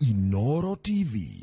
Inoro TV.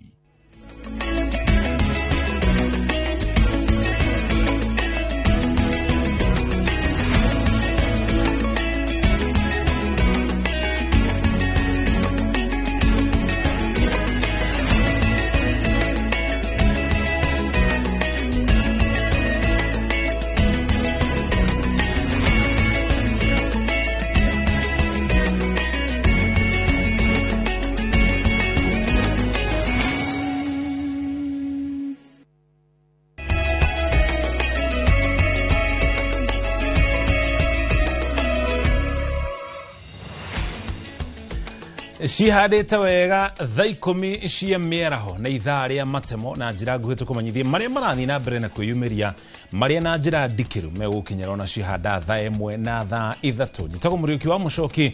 Cihandĩte wega thaa 10 cia mĩaraho na ithaa rĩa matemo na njĩra nguhĩ tũkũmenyithie marĩa marathiĩ na mbere na kwĩyumĩria marĩa na njĩra ndikĩru megũkinyĩra ona cihanda thaa 1 na thaa 3. Njĩtagwo Mũriũki wa Mũcoki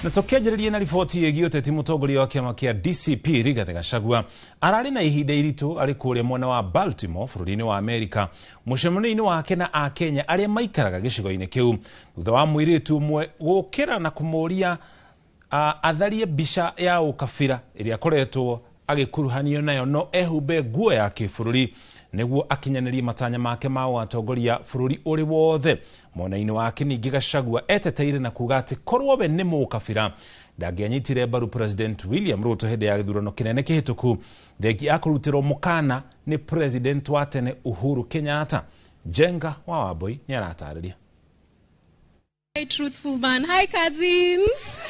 na tũkĩanjĩrĩria na riboti ĩgiĩ ũteti. Mũtongoria wa kĩama kĩa DCP Rigathĩ Gachagua ararĩ na ihinda iritũ arĩ kũrĩa mwena wa Baltimore bũrũri-inĩ wa Amerika mũcemanio-inĩ wake na Akenya arĩa maikaraga gĩcigo-inĩ kĩu thutha wa mũirĩtu ũmwe gũkĩra na kũmũria atharie mbica ya ũkabira ĩrĩa akoretwo agĩkuruhanio nayo no ehumbe nguo ya kĩbũrũri nĩguo akinyanĩrie matanya make ma gũgatongoria bũrũri ũrĩ wothe. Mwena-inĩ wake ningĩ Gachagua eteteire na kuga atĩ korwo we nĩ mũkabira ndangĩanyitire mbaru President William Ruto hĩndĩ ya gĩthurano kĩnene kĩhĩtũku thengia akũrutĩrwo mũkana nĩ President wa tene Uhuru Kenyatta. Jenga wa Wambui nĩ aratarĩria. Hi, truthful man. Hi, cousins.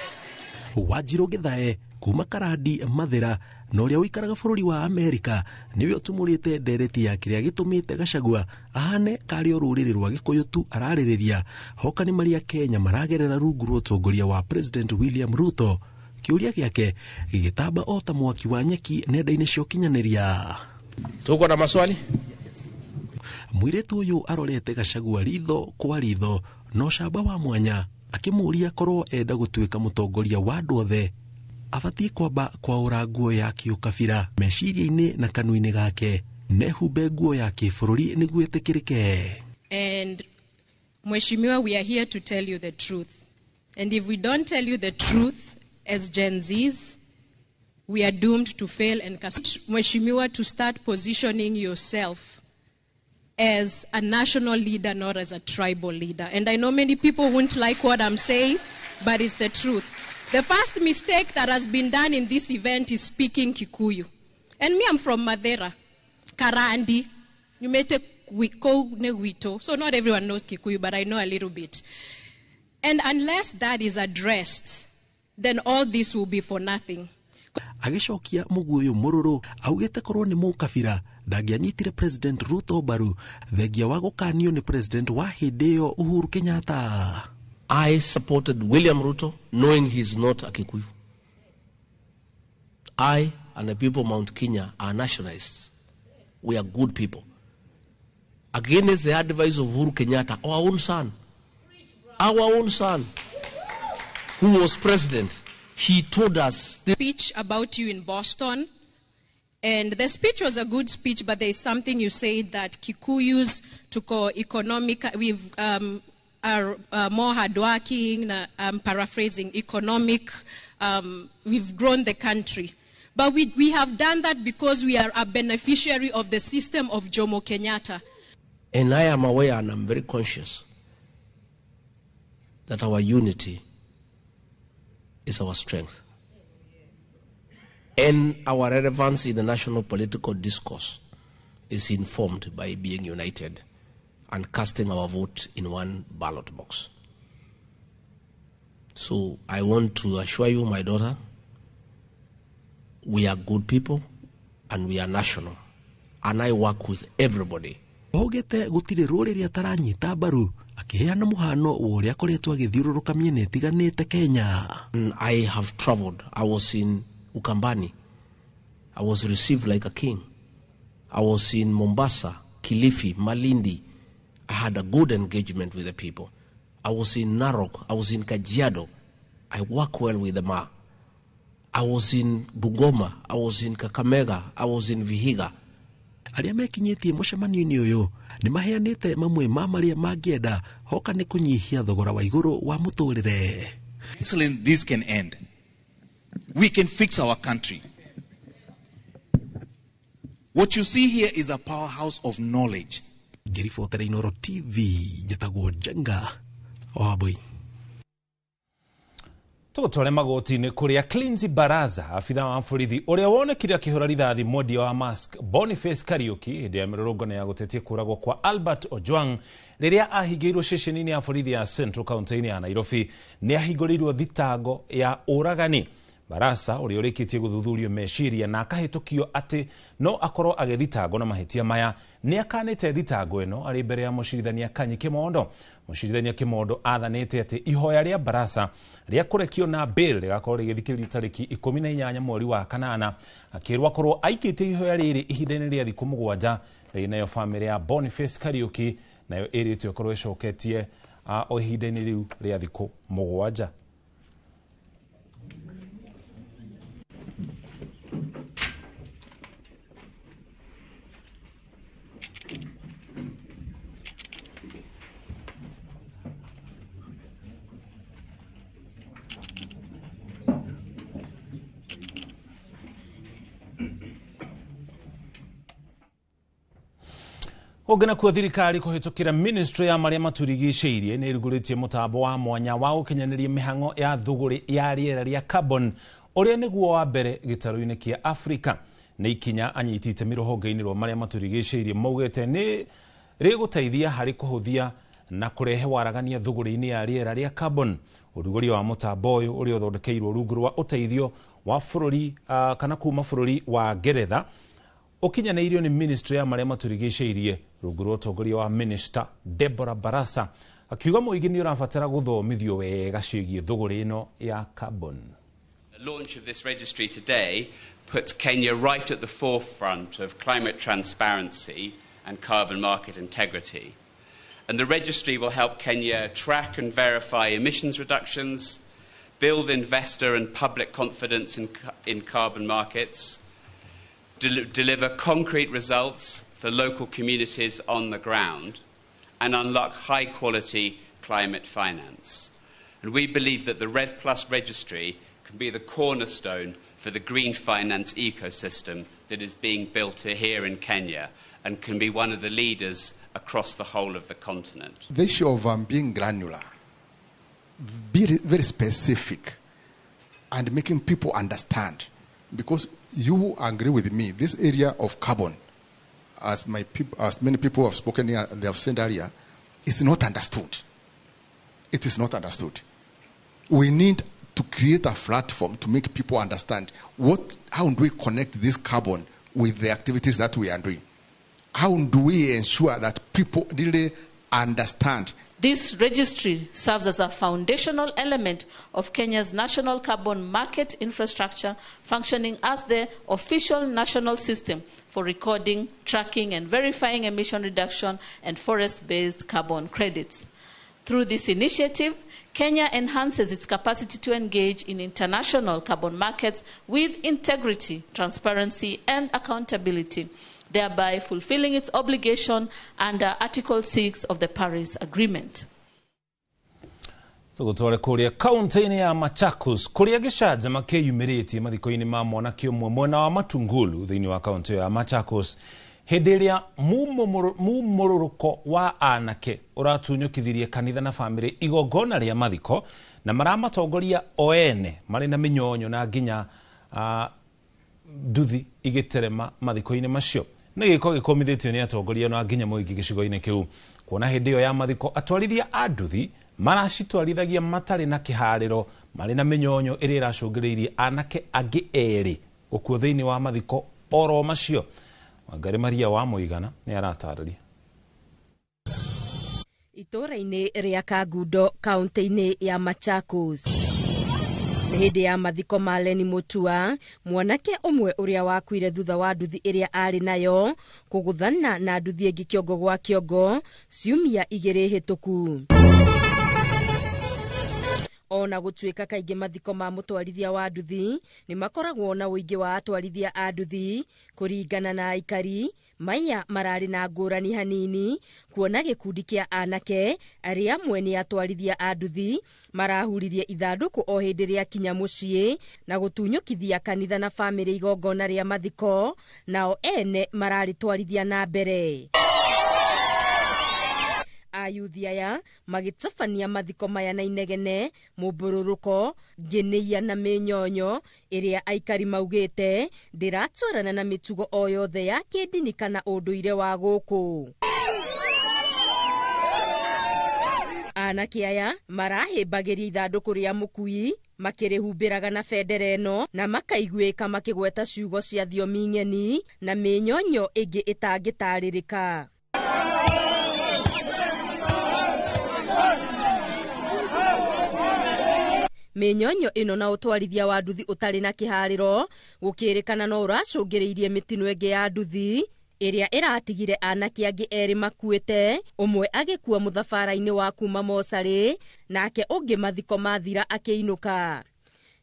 Wanjirũ Gĩthae kuma Karandi Mathĩra na ũrĩa ũikaraga bũrũri wa Amerika nĩwe ũtumũrĩte ndereti ya kĩrĩa gĩtũmĩte Gachagua ahane karĩ o rũrĩrĩ rwa Gĩkũyũ tu ararĩrĩria hoka nĩ marĩa Kenya maragerera rungu rwa ũtongoria wa President William Ruto. Kĩũria gĩake gĩgĩtamba o ta mwaki wa nyeki nenda-inĩ cia ũkinyanĩria. Tuko na maswali? Mũirĩtu ũyũ arorete Gachagua ritho kwa ritho na ũcamba wa mwanya akĩmũũria korwo enda gũtuĩka mũtongoria wa andũ othe abatiĩ kwamba kwaũra nguo ya kĩũkabira meciria-inĩ na kanua-inĩ gake nehumbe nguo ya kĩbũrũri nĩguo ĩtĩkĩrĩke. And Mheshimiwa, we are here to tell you the truth. And if we don't tell you the truth as Gen Zs, we are doomed to fail. And Mheshimiwa, to start positioning yourself as a national leader, not as a tribal leader. And I know many people won't like what I'm saying, but it's the truth. The first mistake that has been done in this event is speaking Kikuyu. And me, I'm from Mathera, Karandi. You may take Wito. So not everyone knows Kikuyu, but I know a little bit. And unless that is addressed, then all this will be for nothing. Agĩcokia mũguĩ ũyũ mũrũrũ augĩte korwo nĩ mũkabira ndangĩanyitire President Ruto mbaru thengia wa gũkanio nĩ President wa hĩndĩ ĩyo Uhuru Kenyatta. I supported William Ruto knowing he's not a Kikuyu. I and the people of Mount Kenya are nationalists. We are good people. Against the advice of Uhuru Kenyatta, our own son, who was president, he told us. The speech about you in Boston, and the speech was a good speech, but there is something you said that Kikuyus tuko economic, we've are more hardworking, I'm paraphrasing, economic, we've grown the country. But we have done that because we are a beneficiary of the system of Jomo Kenyatta. And I am aware and I'm very conscious that our unity is our strength. And our relevance in the national political discourse is informed by being united and casting our vote in one ballot box. So I want to assure you, my daughter, we are good people and we are national. And I work with everybody. Augĩte gũtirĩ rũrĩrĩ ataranyita mbaru akĩheana mũhano wa ũrĩa akoretwo agĩthiũrũrũka mĩena ĩtiganĩte Kenya. I have traveled. I was in Ukambani. I was received like a king. I was in Mombasa, Kilifi, Malindi. I had a good engagement with the people. I was in Narok. I was in Kajiado. I work well with the Ma. I was in Bungoma. I was in Kakamega. I was in Vihiga. Arĩa mekinyĩtie mũcemanio-inĩ ũyũ nĩ maheanĩte mamwe ma marĩa mangĩenda hoka nĩ kũnyihia thogora wa igũrũ wa mũtũrĩre. Excellent, this can end. We can fix our country. What you see here is a powerhouse of knowledge. Ngĩribotera Inooro TV njĩtagwo Njenga wa Mbui. Tũgũtware magoti-inĩ kũrĩa Cleansi Baraza, abitha wa borithi ũrĩa wonekire akĩhũra rithathi mwendia wa mask Boniface Kariuki hĩndĩ ya mĩrũrũngano ya gũtetia kũragwo kwa Albert Ojwang rĩrĩa ahingĩirwo ceceni-inĩ ya borithi ya Central kaunti-inĩ ya Nairobi, nĩ ahingũrĩirwo thitango ya ũragani. Barasa ũrĩa ũrĩkĩtie gũthuthurio meciria na akahĩtũkio atĩ no akorwo agĩthitangwo na mahĩtia maya nĩ akanĩte thitango ĩno arĩ mbere ya mũcirithania Kanyi Kimondo. Mũcirithania Kimondo athanĩte atĩ ihoya rĩa Barasa rĩa kũrekio na bail rĩgakorwo rĩgĩthikĩrĩrio tarĩki 18 mweri wa kanana, akĩrwo akorwo aikĩtie ihoya rĩrĩ ihinda-inĩ rĩa thikũ 7. Rĩrĩ nayo bamĩrĩ ya Boniface Kariuki nayo ĩrĩtwo ĩkorwo ĩcoketie o ihinda-inĩ rĩu rĩa thikũ 7. Ũngĩ nakuo thirikari kũhĩtũkĩra ministry ya marĩa maturigicĩirie nĩ ĩrugũrĩtie mũtambo wa mwanya wa gũkinyanĩria mĩhang'o ya thũgũrĩ ya rĩera rĩa carbon ũrĩa nĩguo wa mbere gĩtarũ-inĩ kĩa Afrika. Nĩ ikinya anyiti itemi rũhonge-inĩ rwa marĩa maturigicĩirie maugĩte nĩ rĩgũteithia harĩ kũhũthia na kũrehe waragania thũgũrĩ-inĩ ya rĩera rĩa carbon. Ũrugũria wa mũtambo ũyũ ũrĩa ũthondekeirwo rungu rwa ũteithio wa bũrũri kana kuma bũrũri wa Ngeretha ũkinyanĩirio nĩ ministry ya marĩa maturigicĩirie rungu rwa ũtongoria wa Minister Deborah Barasa, akiuga mũingĩ nĩ ũrabatara gũthomithio wega ciĩgiĩ thũgũrĩ ĩno ya carbon. The launch of this registry today puts Kenya right at the forefront of climate transparency and carbon market integrity. And the registry will help Kenya track and verify emissions reductions, build investor and public confidence in carbon markets, deliver concrete results for local communities on the ground, and unlock high-quality climate finance. And we believe that the REDD Plus registry can be the cornerstone for the green finance ecosystem that is being built here in Kenya and can be one of the leaders across the whole of the continent. The issue of being granular, be very specific, and making people understand. Because you agree with me, this area of carbon, as many people have spoken here, they have said earlier, is not understood. It is not understood. We need to create a platform to make people understand how do we connect this carbon with the activities that we are doing? How do we ensure that people really understand? This registry serves as a foundational element of Kenya's national carbon market infrastructure, functioning as the official national system for recording, tracking, and verifying emission reduction and forest-based carbon credits. Through this initiative, Kenya enhances its capacity to engage in international carbon markets with integrity, transparency, and accountability, thereby fulfilling its obligation under Article 6 of the Paris Agreement. Tũgũtware kũrĩa kaunti-inĩ ya Machakos kũrĩa gĩcanjama kĩyumĩrĩtie mathiko-inĩ ma mwanake ũmwe mwena wa Matungulu thĩinĩ wa kaunti ya Machakos hĩndĩ ĩrĩa mumũrũrũko wa anake ũratunyũkithirie kanitha na bamĩrĩ igongona rĩa mathiko na maramatongoria o ene marĩ na mĩnyonyo na nginya nduthi igĩterema mathiko-inĩ macio. Nĩ gĩko gĩkomithĩtio nĩ atongoria na nginya mũingĩ gĩcigo-inĩ kĩu kuona hĩndĩ ĩyo ya mathiko atwarithia a nduthi maracitwarithagia matarĩ na kĩharĩro marĩ na mĩnyonyo ĩrĩa ĩracũngĩrĩirie anake angĩ erĩ gũkua thĩinĩ wa mathiko oro macio. Wangari Maria wa Mũigana nĩ aratarĩria. Itũũra-inĩ rĩa Kangundo kaunti-inĩ ya Machakos nĩ hĩndĩ ya mathiko ma Leni Mutua, mwanake ũmwe ũrĩa wakuire thutha wa nduthi ĩrĩa arĩ nayo kũgũthana na nduthi ĩngĩ kĩongo gwa kĩongo ciumia 2 hĩtũku. Ona gũtuĩka kaingĩ mathiko ma mũtwarithia wa nduthi nĩ makoragwo na ũingĩ wa atwarithia a nduthi, kũringana na aikari maya mararĩ na ngũrani hanini kuona gĩkundi kĩa anake arĩa amwe nĩ atwarithia a nduthi marahuririe ithandũkũ o hĩndĩ rĩa kinya mũciĩ na gũtunyũkithia kanitha na bamĩrĩ igongona rĩa mathiko, nao ene mararĩtwarithia na mbere. Ayuthi aya magĩtabania mathiko maya na inegene, mũmbũrũrũko, ngĩnĩia na mĩnyonyo ĩrĩa aikari maugĩte ndĩratwarana na mĩtugo o yothe ya kĩndini kana ũndũire wa gũkũ. Anake aya marahĩmbagĩria ithandũkũ rĩa mũkui makĩrĩhumbĩraga na bendera ĩno na makaiguĩka makĩgweta ciugo cia thiomi ng'eni na mĩnyonyo ĩngĩ ĩtangĩtarĩrĩka. Mĩnyonyo ĩno na ũtwarithia wa nduthi ũtarĩ na kĩharĩro gũkĩrĩkana no ũracũngĩrĩirie mĩtino ĩngĩ ya nduthi ĩrĩa ĩratigire anake angĩ erĩ makuĩte, ũmwe agĩkua mũthabara-inĩ wa kuma mocarĩ nake ũngĩ mathiko mathira akĩinũka.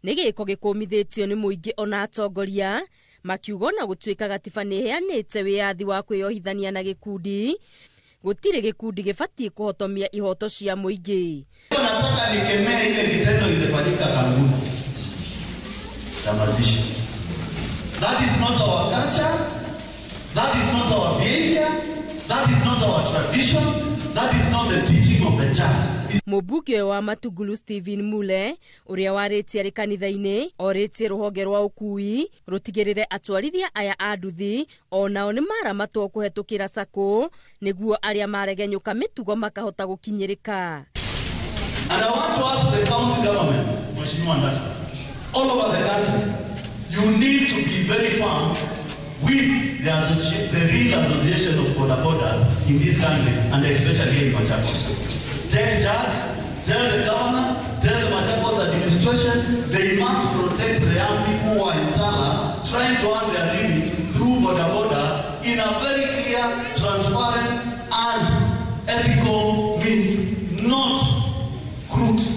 Nĩ gĩko gĩkũmithĩtio nĩ mũingĩ ona atongoria makiuga ona gũtuĩka gatiba nĩ ĩheanĩte wĩyathi wa kwĩyohithania na gĩkundi, gũtirĩ gĩkundi gĩbatiĩ kũhotomia ihoto cia mũingĩ. Nataka nikemee ile kitendo ilifanyika Kangundo ya mazishi. That is not our culture, that is not our behavior, that is not our tradition, that is not the teaching of the church. Mũmbunge wa Matungulu Stephen Mule ũrĩa warĩtie arĩ kanitha-inĩ orĩtie rũhonge rwa ũkui rũtigĩrĩre atwarithia aya a nduthi onao nĩ maramatwo kũhetũkĩra sacco nĩguo arĩa maregenyũka mĩtugo makahota gũkinyĩrĩka. And I want to ask the county governments, Mheshimiwa Ndati, all over the country, you need to be very firm with the real association of border borders in this country, and especially here in Machakos. Take charge, tell the governor, tell the Machakos administration, they must protect the young people who are in Tala trying to earn their living through border border in a very clear, transparent, and ethical means, not crooked.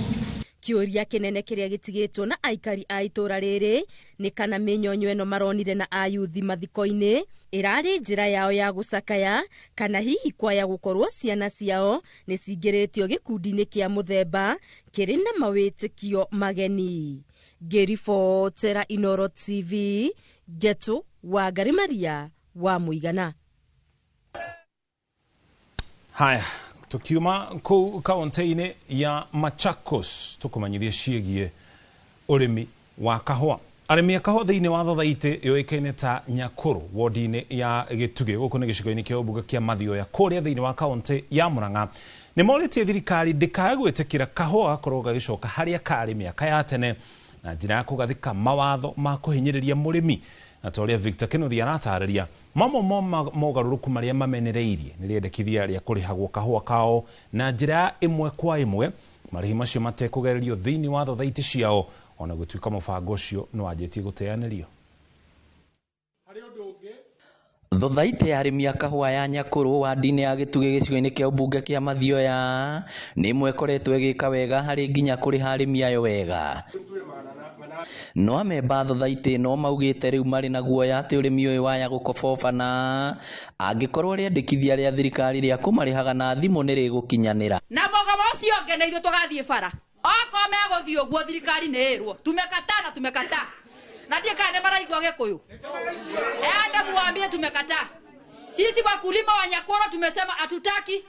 Kĩũria kĩnene kĩrĩa gĩtigĩtwo na aikari a itũra rĩrĩ nĩ kana mĩnyonyo ĩno maronire na ayuthi mathiko-inĩ ĩrarĩ njĩra yao ya gũcakaya kana hihi kwaya gũkorwo ciana ciao nĩ cingĩrĩtio gĩkundi-inĩ kĩa mũthemba kĩrĩ na mawĩtĩkio mageni. Ngĩribotera Inoro TV, Ngetu Wangari Maria wa Mũigana. Haya, tukiuma kũu kaunti-inĩ ya Machakos tũkũmenyithie ciĩgiĩ ũrĩmi wa kahũa. Arĩmi a kahũa thĩinĩ wa thothaitĩ yũĩkaine ta Nyakũrũ wodi-inĩ ya Gĩtugĩ gũkũ nĩ gĩcigo-inĩ kĩa ũmbunge kĩa Mathioya kũrĩa thĩinĩ wa kaunti ya Murang'a nĩ morĩtie thirikari ndĩkae gwĩtĩkĩra kahũa gakorwo gagĩcoka harĩa karĩ mĩaka ya tene na njĩra ya kũgathĩka mawatho ma kũhinyĩrĩria mũrĩmi. Na ta ũrĩa Victor Kĩnuthia aratarĩria, mamwe ma mogarũrũku marĩa mamenereirie nĩ rĩendekithia rĩa kũrĩhagwo kahũa kao na njĩra ya ĩmwe kwa ĩmwe, marĩhi macio matekũgererio thĩinĩ wa thothaitĩ ciao ona gũtuĩka mũbango ũcio nĩ wanjĩtie gũteanĩrio. Thothaitĩ ya arĩmi a kahũa ya Nyakũrũ wadi-inĩ ya Gĩtugĩ gĩcigo-inĩ kĩa ũmbunge kĩa Mathioya nĩ ĩmwe ĩkoretwo ĩgĩka wega harĩ nginya kũrĩha arĩmi ayo wega. No amemba a thothaitĩ ĩno maugĩte rĩu marĩ na guoya atĩ ũrĩmi ũyũ waya gũkobobana angĩkorwo rĩendekithia rĩa thirikari rĩa kũmarĩhaga na thimũ nĩ rĩgũkinyanĩra. Na mũgomo ũcio ũngĩ na ithuĩ tũgathiĩ bara okorwo megũthiĩ ũguo thirikari nĩ ĩrwo tumekataa na tumekataa na ndiĩ kana nĩ maraigua Gĩkũyũ. Enda muambie tumekataa. Sisi wakulima wa Nyakũrũ tumesema hatutaki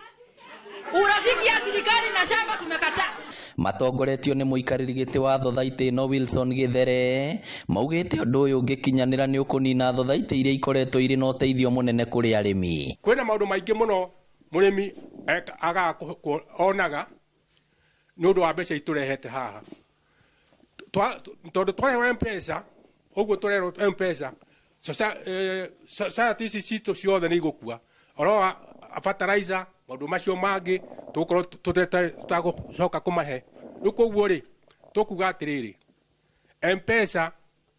urafiki ya serikali na shamba, tumekataa. Matongoretio nĩ mũikarĩri gĩtĩ wa thothaitĩ ĩno Wilson Gĩthere maugĩte ũndũ ũyũ ũngĩkinyanĩra nĩ ũkũnina thothaitĩ iria ikoretwo irĩ na ũteithio mũnene kũrĩ arĩmi. Kwĩna maũndũ maingĩ mũno mũrĩmi agaga onaga nĩ ũndũ wa mbeca itũrehete haha. Tondũ twarehwo M-Pesa, ũguo tũrerwo M-Pesa, society ici citũ ciothe nĩ igũkua. Oro fertilizer, maũndũ macio mangĩ tũgũkorwo tũtagũcoka kũmahe. Rĩu koguo rĩ, tũkuga atĩrĩrĩ, M-Pesa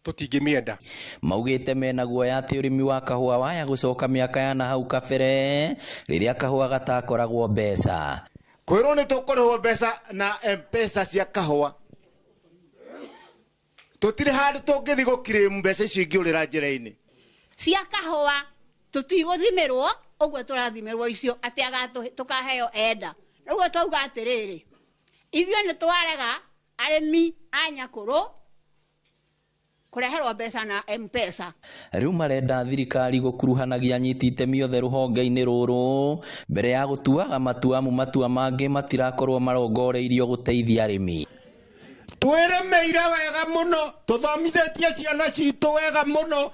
tũtingĩmĩenda. Maugĩte mena guoya atĩ ũrĩmi wa kahũa waya gũcoka mĩaka ya na hau kabere rĩrĩa kahũa gatakoragwo mbeca. Kwĩrwo nĩ tũkũrĩhwo mbeca na M-Pesa cia kahũa. Tũtirĩ handũ tũngĩthiĩ gũkirĩmu mbeca icio ingĩũrĩra njĩra-inĩ. Cia kahũa tũtigũthimĩrwo ũguo tũrathimĩrwo icio atĩ tũkaheo enda. Ũguo twauga atĩrĩrĩ, ithuĩ nĩ twarega arĩmi a Nyakũrũ kũreherwo mbeca na M-Pesa. Rĩu marenda thirikari gũkuruhanagia anyiti itemi othe rũhonge-inĩ rũrũ mbere ya gũtuaga matua amu matua mangĩ matirakorwo marongoreirio gũteithia arĩmi. Twĩrĩmĩire wega mũno, tũthomithĩtie ciana citũ wega mũno,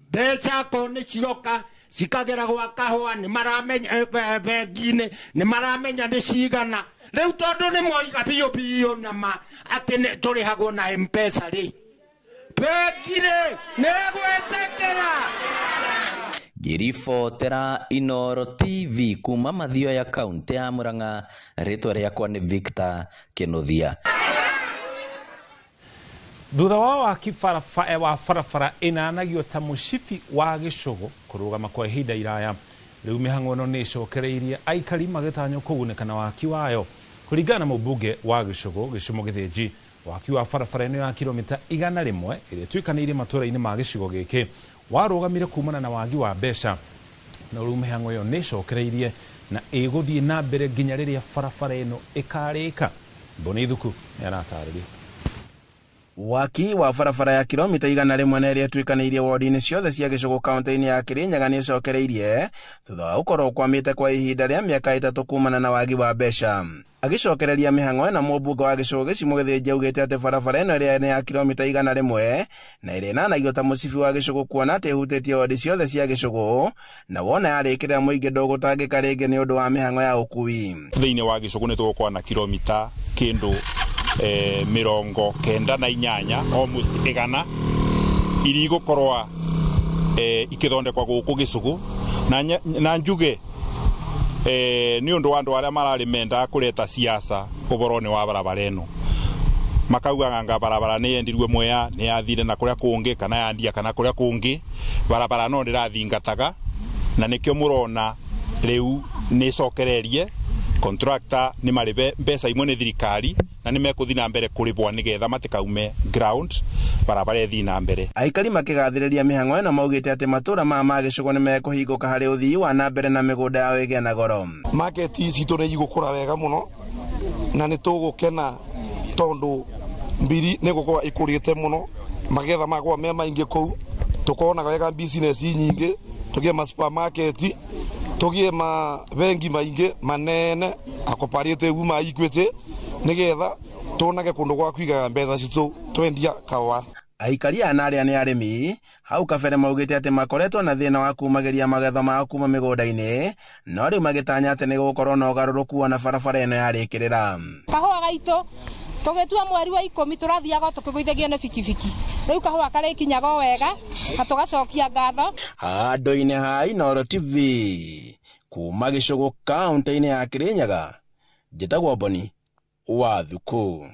mbeca akorwo nĩ cioka cikagera gwa kahũa nĩ maramenya bengi-inĩ nĩ maramenya nĩ cigana. Rĩu tondũ nĩ moiga biũ biũ na ma atĩ tũrĩhagwo na M-Pesa rĩ, bengi rĩ nĩ ĩgwĩtĩkĩra. Ngĩribotera Inooro TV kuma Mathioya kaunti ya Murang'a, rĩtwa rĩakwa nĩ Victor Kinuthia. Thutha wa waki wa barabara ĩnanagio ta mũcibi wa gĩcũgũ kũrũgama kwa ihinda iraya, rĩu mĩhang'o ĩno nĩ ĩcokereirie aikari magĩtanywo kũgunĩka na waki wayo. Kũringana na mũmbunge wa gĩcũgũ Gĩcumo Gĩthĩnji, waki wa barabara ĩno ya kilomita 100 ĩrĩa ĩtuĩkanĩirie matũũra-inĩ ma gĩcigo gĩkĩ warũgamire kumana na wagi wa mbeca, na rĩu mĩhang'o ĩyo nĩ ĩcokereirie na ĩgũthiĩ na mbere nginya rĩrĩa barabara ĩno ĩkarĩka. Mboni Thuku nĩ aratarĩria. Waki wa barabara ya kilomita 100 na ĩrĩa ĩtuĩkanĩirie wodi-inĩ ciothe cia gĩcũgũ kaunti-inĩ ya Kirinyaga nĩ ĩcokereirie thutha wa gũkorwo ũkwamĩte kwa ihinda rĩa mĩaka 3 kumana na wagi wa mbeca. Agĩcokereria mĩhang'o ĩno, mũmbunge wa gĩcũgũ Gĩcumo Gĩthĩnji augĩte atĩ barabara ĩno ĩrĩa nĩ ya kilomita 100 na ĩrĩa ĩnanagio ta mũcibi wa gĩcũgũ kuona atĩ ĩhutĩtie wodi ciothe cia gĩcũgũ, na wona yarĩkĩrĩra mũingĩ ndũgũtangĩka rĩngĩ nĩ ũndũ wa mĩhang'o ya ũkui. Thĩinĩ wa gĩcũgũ nĩ tũgũkorwo na kilomita kĩndũ 98, almost 100 iria igũkorwo ikĩthondekwa gũkũ gĩcũgũ, na njuge nĩ ũndũ wa andũ arĩa mararĩ mendaga kũreta siasa ũhoro-inĩ wa barabara ĩno, makaugaga nga barabara nĩ yendirwe Mwea, nĩ yathire na kũrĩa kũngĩ, kana yandia kana kũrĩa kũngĩ. Barabara no ndĩrathingataga, na nĩkĩo mũrona rĩu nĩ ĩcokererie. Contractor nĩ marĩbe mbeca imwe nĩ thirikari, na nĩ mekũthiĩ na mbere kũrĩbwo nĩgetha matikaume ground, barabara ĩthiĩ na mbere. Aikari makĩgathĩrĩria mĩhang'o ĩno maugĩte atĩ matũũra maya ma gĩcũgũ nĩ mekũhingũka harĩ ũthii wa na mbere na mĩgũnda yao ĩgĩe na goro. Market citũ nĩ igũkũra wega mũno na nĩ tũgũkena tondũ mbiri nĩ gũkorwo ĩkũrĩte mũno, magetha magwa me maingĩ kũu, tũkonaga wega business nyingĩ, tũgĩe ma supermarket, tũgĩe ma bengi maingĩ manene a cooperative ma Equity, nĩgetha tuonage kũndũ gwa kũigaga mbeca citũ twendia kahũa. Aikari aya na arĩa nĩ arĩmi hau kabere maugĩte atĩ makoretwo na thĩna wa kumagĩria magetha mao kuma mĩgũnda-inĩ, no rĩu magĩtanya atĩ nĩ gũgũkorwo na ũgarũrũku ona barabara ĩno yarĩkĩrĩra. Kahũa gaitũ tũgĩtua mweri wa 10 tũrathiaga tũkĩgũithagio nĩ bikibiki, rĩu kahũa karĩkinyaga o wega na tũgacokia ngatho. Handũ-inĩ ha Inooro TV kuma gĩcũgũ kaunti-inĩ ya Kirinyaga, njĩtagwo Mboni wa Thuku.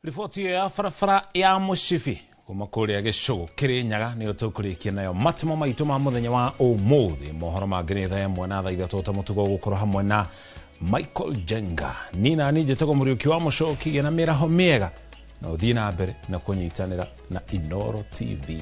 Riboti ya barabara ya mũcibi kuma kũrĩa gĩcũgũ Kirinyaga nĩyo tũkũrĩkia nayo matemo maitũ ma mũthenya wa ũmũthĩ. Mohoro mangĩ nĩ thaa 1 na thaa 3 ta mũtugo gũkorwo hamwe na Michael Jenga. Nina ni njĩtagwo Mũriũki wa Mũcoki, gĩa na mĩraho mĩega na ũthiĩ na mbere na kũnyitanĩra na Inooro TV.